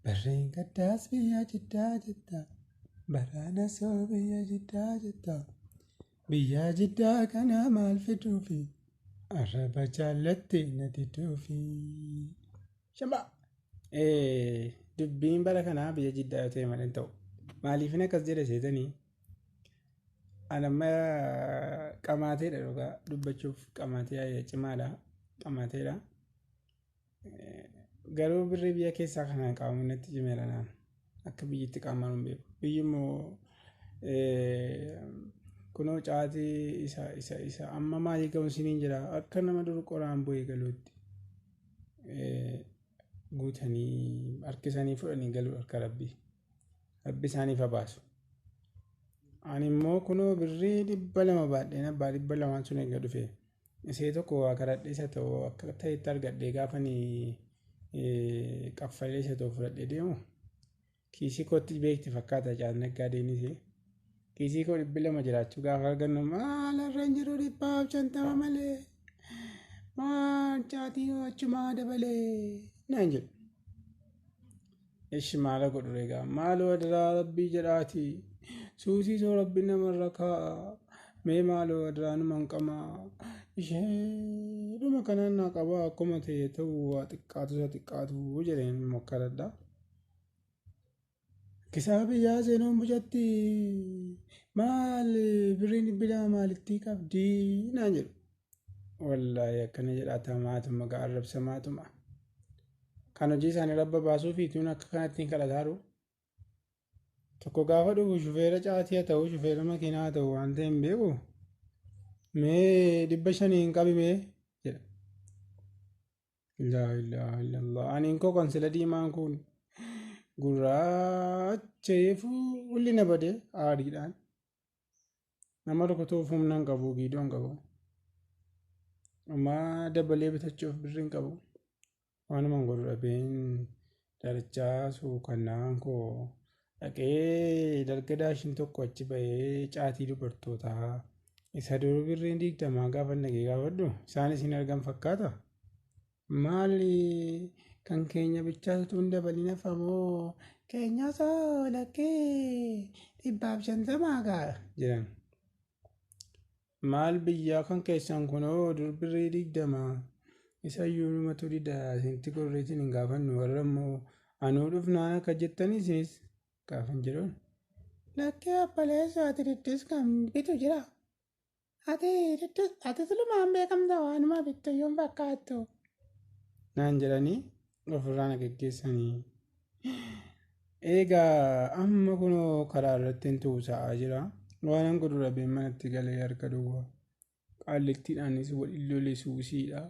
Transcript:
Barreen gaddaas biyya Jiddaa jetta. Baraana soo biyya Jiddaa jetta. Biyya Jiddaa kana maal fiduufi? Arraba jaallatti na diduufi. Shambaa! Dubbiin bara kanaa biyya Jiddaa yoo ta'e malee hin ta'u. Maaliifin akkas jedhe seetanii? Ani amma qamaateedha, dhugaa dubbachuuf qamaatee cimaadha. Qamaateedha. Garuu birrii biyya keessaa kanaan qabamuun natti cimeera naan. Akka biyyitti qaamaan hin beeku. Biyyi immoo kunoo caatii isa amma maalii ga'uun siniin jira, akka nama dur qoraan bu'ee galuutti guutanii harkisanii fudhanii galuu harka rabbii. Rabbi isaaniif haa baasu. Ani immoo kunoo birrii 200 baadheen abbaa 200n sun eega dhufe. Isee tokko waa kadhadhee isa ta'u akka ta'etti argadhee gaafanii qaffalee isa ta'u fudhadhee deemu. Kiisii kootti beekti fakkaata caan naggaadeenis. Kiisii koo 200 jiraachuu gaafa argannu, maal irra hin jiru, 150 malee, maal caatii achumaa dabalee naan jedhu. Ishi maala godhu egaa, maaloo adaraa rabbii jedhaati, suusii soo rabbi namarra kaa'a, mee maaloo adaraa numan qamaa, isheedhuma kanaan naa qabaa, akkuma ta'e ta'u, waa xiqqaatu isa xiqqaatu jedheen mokkaradha. Kisaa biyyaa seenuun bucatti maal, birriin 200 maalittii qabdii naan jedhu. Wallaahi akkana jedhaa tamaatuma gaa arrabsamaatuma. Kan hojii isaanii rabba baasuu fi tuun akka kanatti hin kadhataaru. Tokko gaafa dhufu shufeera caatii haa ta'u, shufeera makiinaa haa ta'u, waan ta'e hin beeku. Mee 500n qabimee jedha. Laa ilaaha illallah. Aniin koo kan sila diimaan kun gurraacha'ee fuulli na bade aariidhaan. Nama rukutuuf humna hin qabu, giidoo hin qabu. Ammaa dabalee bitachuuf birri hin qabu. Waanuma hin godhu dhabeen darachaa suukannaan koo dhaqee dalga daashin tokko achi bahee caatii dubartootaa isa dur birriin 20 gaafa dhaqee gaafadhu isaan isin argan fakkaata. Maali, kan keenya bichaatu hin dabalin hafamoo, keenya osoo lakkee 150 gaa jedhan. Maal biyyaa kan keessan kunoo dur birrii 20 isayyuu numatu dida, isinitti gorreetiin hin gaafannu, warra immoo anuu dhufnaan akka jettanii isinis gaafan jedhuun. Lakkee obboleessoo, ati diddis kan bitu jira. Ati diddis, ati silumaan beekamta, waanuma bittu iyyuu hin fakkaattu. Naan jedhanii ofirraa na geggeessanii. Egaa amma kunoo karaa irratti hin tuusa'aa jira. Waanan godhu dhabeen manatti galee harka duwwaa. Qaallittiidhaanis waliin lole suusiidha.